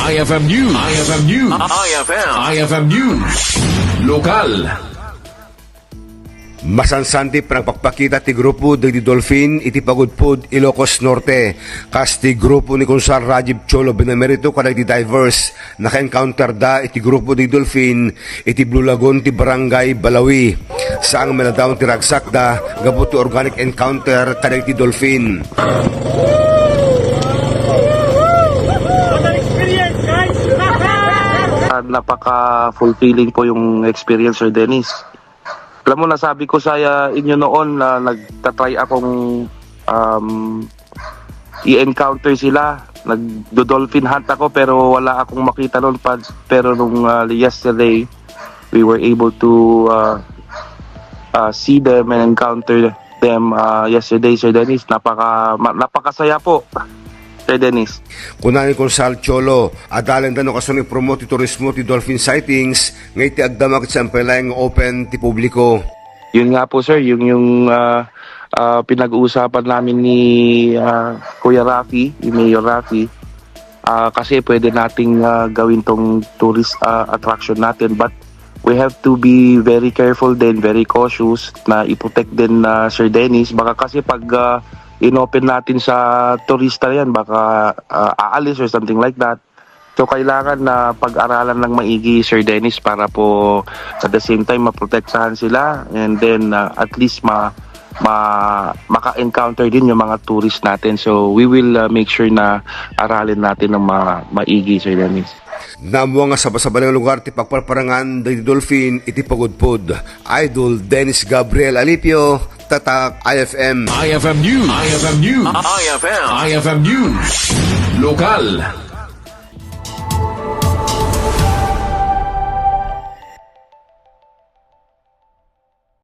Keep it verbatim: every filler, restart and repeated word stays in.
I F M News. I F M News. I F M. I F M News. Lokal. Masansan ti panagpakpakita ti grupo dagiti Dolphin iti Pagudpud, Ilocos Norte. Kas ti grupo ni Konsehal Rajiv Cholo Benamerito kadagiti divers, naka-encounter da iti grupo dagiti Dolphin iti Blue Lagoon ti Barangay Balawi. Saan nga maladawan ti ragsakda gapu ti organic encounter kadagiti Dolphin. Ah, napaka-fulfilling po yung experience, Sir Dennis. Alam mo, nasabi ko sa, ah, inyo noon na nagtatry akong, um, i-encounter sila. Nagdo-dolphin hunt ako pero wala akong makita noon. Pag, pero nung, ah, yesterday, we were able to, ah, ah, see them and encounter them, ah, yesterday, Sir Dennis. Napaka, ma-, napakasaya po, Sir Dennis. Kuna ni Konsehal Cholo, adalenda no kasano i-promote ti turismo ti dolphin sightings nga iti agdama ket siya pay laeng nga open ti publiko. Yun nga po, sir, yung, yung, ah, ah, pinag-uusapan namin ni, ah, Kuya Rafi, ni Mayor Rafi. Ah, kasi pwede nating, ah, gawin tong tourist, ah, attraction natin, but we have to be very careful din, very cautious na i-protect din, ah, Sir Dennis. Baka kasi pag, ah, inopen natin sa turista yan, baka, ah, aalis or something like that. So, kailangan na pag-aralan ng maigi, Sir Dennis, para po at the same time maprotektahan sila, and then, ah, at least ma-, ma-, maka-encounter din yung mga tourist natin. So, we will, ah, make sure na aralin natin ng ma-, maigi, Sir Dennis. Naammo nga sabasaba nga lugar ti pagparparangan dagiti dolphin iti Pagudpud. Idol Dennis Gabriel Alipio, Tatak I F M. I F M News. I F M News. I F M. I F M News. Lokal.